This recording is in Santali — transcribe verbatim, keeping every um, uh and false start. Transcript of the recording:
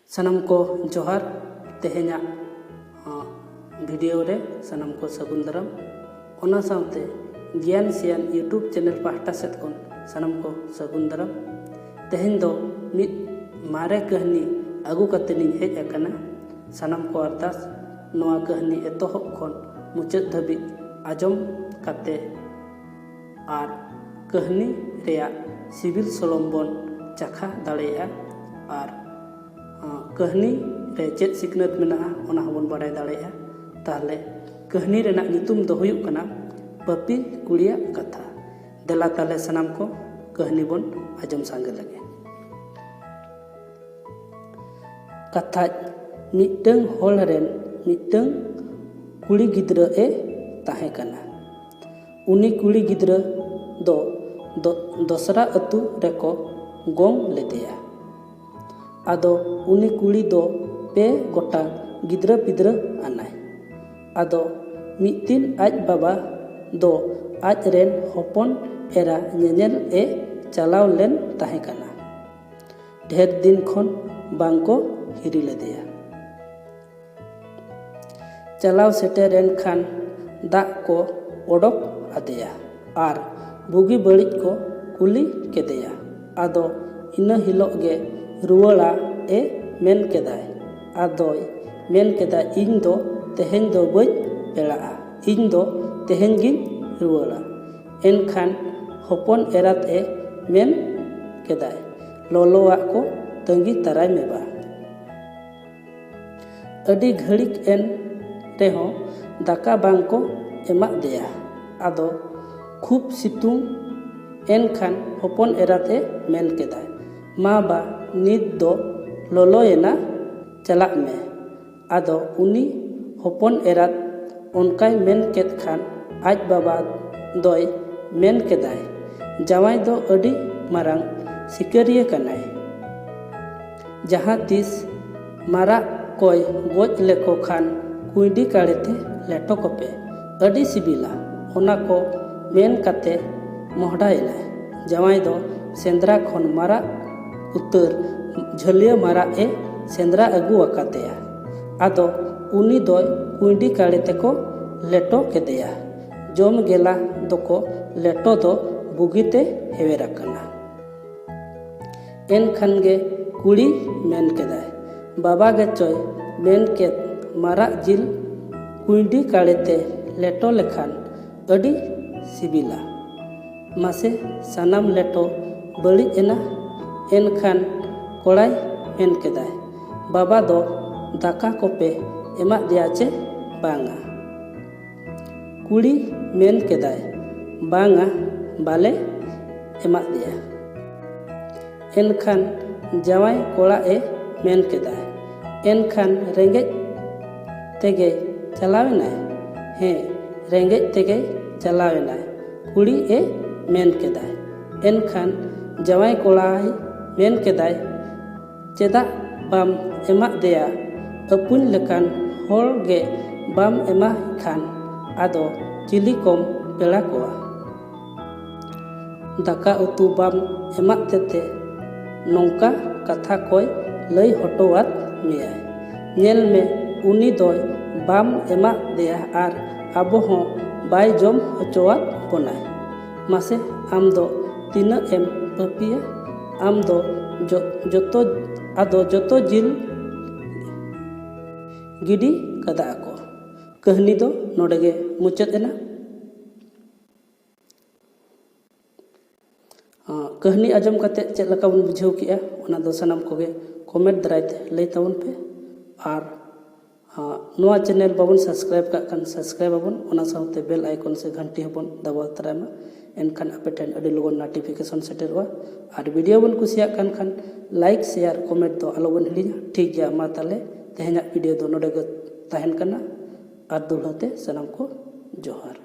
ᱥᱟᱱᱟᱢ ᱠᱚ ᱡᱚᱦᱟᱨ᱾ ᱛᱮᱦᱮᱧᱟᱜ, ᱟᱸ, ᱵᱷᱤᱰᱤᱭᱳ ᱨᱮ ᱥᱟᱱᱟᱢ ᱠᱚ ᱥᱟᱹᱜᱩᱱ ᱫᱟᱨᱟᱢ᱾ ᱚᱱᱟ ᱥᱟᱶᱛᱮ ᱜᱮᱭᱟᱱ ᱥᱮᱭᱟᱱ YouTube ᱪᱮᱱᱮᱞ ᱯᱟᱦᱴᱟ ᱥᱮᱫ ᱠᱷᱚᱱ ᱥᱟᱱᱟᱢ ᱠᱚ ᱥᱟᱹᱜᱩᱱ ᱫᱟᱨᱟᱢ᱾ ᱛᱮᱦᱮᱧ ᱫᱚ ᱢᱤᱫ ᱢᱟᱨᱮ ᱠᱟᱹᱦᱱᱤ ᱟᱹᱜᱩ ᱠᱟᱛᱮ ᱞᱤᱧ ᱦᱮᱡ ᱟᱠᱟᱱᱟ᱾ ᱥᱟᱱᱟᱢ ᱠᱚ ᱟᱨᱫᱟᱥ, ᱱᱚᱣᱟ ᱠᱟᱹᱦᱱᱤ ᱮᱛᱚᱦᱚᱵ ᱠᱷᱚᱱ ᱢᱩᱪᱟᱹᱫ ᱫᱷᱟᱹᱵᱤᱡ ᱟᱸᱡᱚᱢ ᱠᱟᱛᱮ ᱟᱨ ᱠᱟᱹᱦᱱᱤ ᱨᱮᱭᱟᱜ ᱥᱤᱵᱤᱞ ᱥᱚᱲᱚᱢ ᱵᱚᱱ ᱪᱟᱠᱷᱟ ᱫᱟᱲᱮᱭᱟᱜᱼᱟ᱾ ᱟᱨ, ᱟᱸ, ᱠᱟᱹᱦᱱᱤ ᱨᱮ ᱪᱮᱫ ᱥᱤᱠᱷᱱᱟᱹᱛ ᱢᱮᱱᱟᱜᱼᱟ, ᱚᱱᱟ ᱦᱚᱸᱵᱚᱱ ᱵᱟᱲᱟᱭ ᱫᱟᱲᱮᱭᱟᱜᱼᱟ᱾ ᱛᱟᱦᱞᱮ ᱠᱟᱹᱦᱱᱤ ᱨᱮᱱᱟᱜ ᱧᱩᱛᱩᱢ ᱫᱚ ᱦᱩᱭᱩᱜ ᱠᱟᱱᱟ ᱯᱟᱹᱯᱤ ᱠᱩᱲᱤᱭᱟᱜ ᱠᱟᱛᱷᱟ᱾ ᱫᱮᱞᱟ ᱛᱟᱦᱞᱮ ᱥᱟᱱᱟᱢ ᱠᱚ ᱠᱟᱹᱦᱱᱤ ᱵᱚᱱ ᱟᱸᱡᱚᱢ ᱥᱟᱸᱜᱮ ᱞᱮᱜᱮ᱾ ᱠᱟᱛᱷᱟᱡ ᱢᱤᱫᱴᱟᱹᱝ ᱦᱚᱲ ᱨᱮᱱ ᱢᱤᱫᱴᱟᱹᱝ ᱠᱩᱲᱤ ᱜᱤᱫᱽᱨᱟᱹ ᱮ ᱛᱟᱦᱮᱸ ᱠᱟᱱᱟ᱾ ᱩᱱᱤ ᱠᱩᱲᱤ ᱜᱤᱫᱽᱨᱟᱹ ᱫᱚ ᱫᱚ-, ᱫᱚᱥᱨᱟ ᱟᱹᱛᱩ ᱨᱮᱠᱚ ᱜᱚᱝ ᱞᱮᱫᱮᱭᱟ᱾ ᱟᱫᱚ ᱩᱱᱤ ᱠᱩᱲᱤ ᱫᱚ ᱯᱮ ᱜᱚᱴᱟᱝ ᱜᱤᱫᱽᱨᱟᱹ ᱯᱤᱫᱽᱨᱟᱹ ᱟᱱᱟᱭ᱾ ᱟᱫᱚ ᱢᱤᱫ ᱫᱤᱱ ᱟᱡ ᱵᱟᱵᱟ ᱫᱚ ᱟᱡ ᱨᱮᱱ ᱦᱚᱯᱚᱱ ᱮᱨᱟ ᱧᱮᱧᱮᱞ ᱮ ᱪᱟᱞᱟᱣ ᱞᱮᱱ ᱛᱟᱦᱮᱸ ᱠᱟᱱᱟ᱾ ᱰᱷᱮᱨ ᱫᱤᱱ ᱠᱷᱚᱱ ᱵᱟᱝ ᱠᱚ ᱦᱤᱨᱤ ᱞᱮᱫᱮᱭᱟ᱾ ᱪᱟᱞᱟᱣ ᱥᱮᱴᱮᱨᱮᱱ ᱠᱷᱟᱱ ᱫᱟᱜ ᱠᱚ ᱚᱰᱚᱠ ᱟᱫᱮᱭᱟ ᱟᱨ ᱵᱩᱜᱤ ᱵᱟᱹᱲᱤᱡ ᱠᱚ ᱠᱩᱞᱤ ᱠᱮᱫᱮᱭᱟ᱾ ᱟᱫᱚ ᱤᱱᱟᱹ ᱦᱤᱞᱳᱜ ᱜᱮ ᱨᱩᱣᱟᱹᱲᱟ ᱮ ᱢᱮᱱ ᱠᱮᱫᱟᱭ᱾ ᱟᱫᱚᱭ ᱢᱮᱱ ᱠᱮᱫᱟ, "ᱤᱧ ᱫᱚ ᱛᱮᱦᱮᱧ ᱫᱚ ᱵᱟᱹᱧ ᱯᱮᱲᱟᱜᱼᱟ, ᱤᱧ ᱫᱚ ᱛᱮᱦᱮᱧ ᱜᱤᱧ ᱨᱩᱣᱟᱹᱲᱟ᱾" ᱮᱱᱠᱷᱟᱱ ᱦᱚᱯᱚᱱ ᱮᱨᱟᱛ ᱮ ᱢᱮᱱ ᱠᱮᱫᱟᱭ, "ᱞᱚᱞᱚᱣᱟᱜ ᱠᱚ ᱛᱟᱺᱜᱤ ᱛᱟᱨᱟᱭ ᱢᱮ ᱵᱟ᱾" ᱟᱹᱰᱤ ᱜᱷᱟᱹᱲᱤᱠ ᱮᱱ ᱨᱮᱦᱚᱸ ᱫᱟᱠᱟ ᱵᱟᱝ ᱠᱚ ᱮᱢᱟᱫ ᱫᱮᱭᱟ᱾ ᱟᱫᱚ ᱠᱷᱩᱵ ᱥᱤᱛᱩᱝ᱾ ᱮᱱᱠᱷᱟᱱ ᱦᱚᱯᱚᱱ ᱮᱨᱟᱛ ᱮ ᱢᱮᱱ ᱠᱮᱫᱟ, "ᱢᱟ ᱵᱟ, ᱱᱤᱛ ᱫᱚ ᱞᱚᱞᱚᱭᱮᱱᱟ, ᱪᱟᱞᱟᱜ ᱢᱮ᱾" ᱟᱫᱚ ᱩᱱᱤ ᱦᱚᱯᱚᱱ ᱮᱨᱟᱛ ᱚᱱᱠᱟᱭ ᱢᱮᱱ ᱠᱮᱫ ᱠᱷᱟᱱ ᱟᱡ ᱵᱟᱵᱟ ᱫᱚᱭ ᱢᱮᱱ ᱠᱮᱫᱟᱭ, "ᱡᱟᱶᱟᱭ ᱫᱚ ᱟᱹᱰᱤ ᱢᱟᱨᱟᱝ ᱥᱤᱠᱟᱹᱨᱤᱭᱟᱹ ᱠᱟᱱᱟᱭ᱾ ᱡᱟᱦᱟᱸ ᱛᱤᱥ ᱢᱟᱨᱟᱜ ᱠᱚᱭ ᱜᱚᱡ ᱞᱮᱠᱚ ᱠᱷᱟᱱ ᱠᱩᱸᱭᱰᱤ ᱠᱟᱲᱮᱛᱮ ᱞᱮᱴᱚ ᱠᱚᱯᱮ, ᱟᱹᱰᱤ ᱥᱤᱵᱤᱞᱟ᱾" ᱚᱱᱟ ᱠᱚ ᱢᱮᱱ ᱠᱟᱛᱮ ᱢᱚᱦᱰᱟᱭᱮᱱᱟᱭ᱾ ᱡᱟᱶᱟᱭ ᱫᱚ ᱥᱮᱸᱫᱽᱨᱟ ᱠᱷᱚᱱ ᱢᱟᱨᱟᱜ ᱩᱛᱟᱹᱨ ᱡᱷᱟᱹᱞᱤᱭᱟᱹ ᱢᱟᱨᱟᱜ ᱮ ᱥᱮᱸᱫᱽᱨᱟ ᱟᱹᱜᱩ ᱟᱠᱟᱫᱮᱭᱟ᱾ ᱟᱫᱚ ᱩᱱᱤ ᱫᱚᱭ ᱠᱩᱸᱭᱰᱤ ᱠᱟᱲᱮ ᱛᱮᱠᱚ ᱞᱮᱴᱚ ᱠᱮᱫᱮᱭᱟ᱾ ᱡᱚᱢ ᱜᱮᱞᱟ ᱫᱚᱠᱚ ᱞᱮᱴᱚ ᱫᱚ ᱵᱩᱜᱤᱛᱮ ᱦᱮᱣᱮᱨ ᱟᱠᱟᱱᱟ᱾ ᱮᱱᱠᱷᱟᱱ ᱜᱮ ᱠᱩᱲᱤ ᱢᱮᱱ ᱠᱮᱫᱟᱭ, "ᱵᱟᱵᱟ ᱜᱮᱪᱚᱭ ᱢᱮᱱ ᱠᱮᱫ, ᱢᱟᱨᱟᱜ ᱡᱤᱞ ᱠᱩᱸᱭᱰᱤ ᱠᱟᱲᱮ ᱛᱮ ᱞᱮᱴᱚ ᱞᱮᱠᱷᱟᱱ ᱟᱹᱰᱤ ᱥᱤᱵᱤᱞᱟ᱾ ᱢᱟᱥᱮ, ᱥᱟᱱᱟᱢ ᱞᱮᱴᱚ ᱵᱟᱹᱲᱤᱡ ᱮᱱᱟ?" ᱮᱱᱠᱷᱟᱱ ᱠᱚᱲᱟᱭ ᱢᱮᱱ ᱠᱮᱫᱟᱭ, "ᱵᱟᱵᱟ ᱫᱚ ᱫᱟᱠᱟ ᱠᱚᱯᱮ ᱮᱢᱟᱫ ᱫᱮᱭᱟ ᱪᱮ ᱵᱟᱝᱟ?" ᱠᱩᱲᱤ ᱢᱮᱱ ᱠᱮᱫᱟᱭ, "ᱵᱟᱝᱟ, ᱵᱟᱞᱮ ᱮᱢᱟᱫ ᱫᱮᱭᱟ᱾" ᱮᱱᱠᱷᱟᱱ ᱡᱟᱶᱟᱭ ᱠᱚᱲᱟ ᱮ ᱢᱮᱱ ᱠᱮᱫᱟᱭ, "ᱮᱱᱠᱷᱟᱱ ᱨᱮᱸᱜᱮᱡ ᱛᱮᱜᱮ ᱪᱟᱞᱟᱣ ᱮᱱᱟᱭ?" "ᱦᱮᱸ, ᱨᱮᱸᱜᱮᱡ ᱛᱮᱜᱮ ᱪᱟᱞᱟᱣ ᱮᱱᱟᱭ," ᱠᱩᱲᱤ ᱮ ᱢᱮᱱ ᱠᱮᱫᱟᱭ᱾ ᱮᱱᱠᱷᱟᱱ ᱡᱟᱶᱟᱭ ᱠᱚᱲᱟᱭ ᱢᱮᱱ ᱠᱮᱫᱟᱭ, "ᱪᱮᱫᱟᱜ ᱵᱟᱢ ᱮᱢᱟᱫ ᱫᱮᱭᱟ? ᱟᱹᱯᱩᱧ ᱞᱮᱠᱟᱱ ᱦᱚᱲ ᱜᱮ ᱵᱟᱢ ᱮᱢᱟᱭ ᱠᱷᱟᱱ ᱟᱫᱚ ᱪᱤᱞᱤ ᱠᱚᱢ ᱯᱮᱲᱟ ᱠᱚᱣᱟ? ᱫᱟᱠᱟ ᱩᱛᱩ ᱵᱟᱢ ᱮᱢᱟᱫ ᱛᱮᱛᱮ ᱱᱚᱝᱠᱟ ᱠᱟᱛᱷᱟ ᱠᱚᱭ ᱞᱟᱹᱭ ᱦᱚᱴᱚᱣᱟᱫ ᱢᱮᱭᱟᱭ᱾ ᱧᱮᱞ ᱢᱮ, ᱩᱱᱤ ᱫᱚᱭ ᱵᱟᱢ ᱮᱢᱟᱫ ᱫᱮᱭᱟ ᱟᱨ ᱟᱵᱚ ᱦᱚᱸ ᱵᱟᱭ ᱡᱚᱢ ᱦᱚᱪᱚᱣᱟᱫ ᱵᱚᱱᱟᱭ᱾ ᱢᱟᱥᱮ, ᱟᱢ ᱫᱚ ᱛᱤᱱᱟᱹᱜ ᱮᱢ ᱯᱟᱹᱯᱤᱭᱟ? ᱟᱢ ᱫᱚ ᱡᱚ-, ᱡᱚᱛᱚ, ᱟᱫᱚ ᱡᱚᱛᱚ ᱡᱤᱞ ᱜᱤᱰᱤ ᱠᱟᱫᱟ ᱠᱚ᱾" ᱠᱟᱹᱦᱱᱤ ᱫᱚ ᱱᱚᱰᱮ ᱜᱮ ᱢᱩᱪᱟᱹᱫ ᱮᱱᱟ᱾ ᱟᱸ, ᱠᱟᱹᱦᱱᱤ ᱟᱸᱡᱚᱢ ᱠᱟᱛᱮ ᱪᱮᱫ ᱞᱮᱠᱟ ᱵᱚᱱ ᱵᱩᱡᱷᱟᱹᱣ ᱠᱮᱜᱼᱟ, ᱚᱱᱟ ᱫᱚ ᱥᱟᱱᱟᱢ ᱠᱚᱜᱮ comment ᱫᱟᱨᱟᱭ ᱛᱮ ᱞᱟᱹᱭ ᱛᱟᱵᱚᱱ ᱯᱮ᱾ ᱟᱨ, ᱟᱸ, ᱱᱚᱣᱟ channel ᱵᱟᱵᱚᱱ subscribe ᱠᱟᱜ ᱠᱷᱟᱱ subscribe ᱟᱵᱚᱱ, ᱚᱱᱟ ᱥᱟᱶᱛᱮ bell icon ᱥᱮ ᱜᱷᱟᱱᱴᱤ ᱦᱚᱸᱵᱚᱱ ᱫᱟᱵᱟᱣ ᱛᱟᱨᱟᱭ ᱢᱟ, ᱮᱱᱠᱷᱟᱱ ᱟᱯᱮ ᱴᱷᱮᱱ ᱟᱹᱰᱤ ᱞᱚᱜᱚᱱ notification ᱥᱮᱴᱮᱨᱚᱜᱼᱟ᱾ ᱟᱨ video ᱵᱚᱱ ᱠᱩᱥᱤᱭᱟᱜ ᱠᱟᱱ ᱠᱷᱟᱱ like, share, comment ᱫᱚ ᱟᱞᱚ ᱵᱚᱱ ᱦᱤᱲᱤᱧᱟ᱾ ᱴᱷᱤᱠ ᱜᱮᱭᱟ, ᱢᱟ ᱛᱟᱦᱞᱮ ᱛᱮᱦᱮᱧᱟᱜ video ᱫᱚ ᱱᱚᱰᱮ ᱜᱮ ᱛᱟᱦᱮᱱ ᱠᱟᱱᱟ᱾ ᱟᱨ ᱫᱩᱲᱦᱟᱹ ᱛᱮ ᱥᱟᱱᱟᱢ ᱠᱚ ᱡᱚᱦᱟᱨ᱾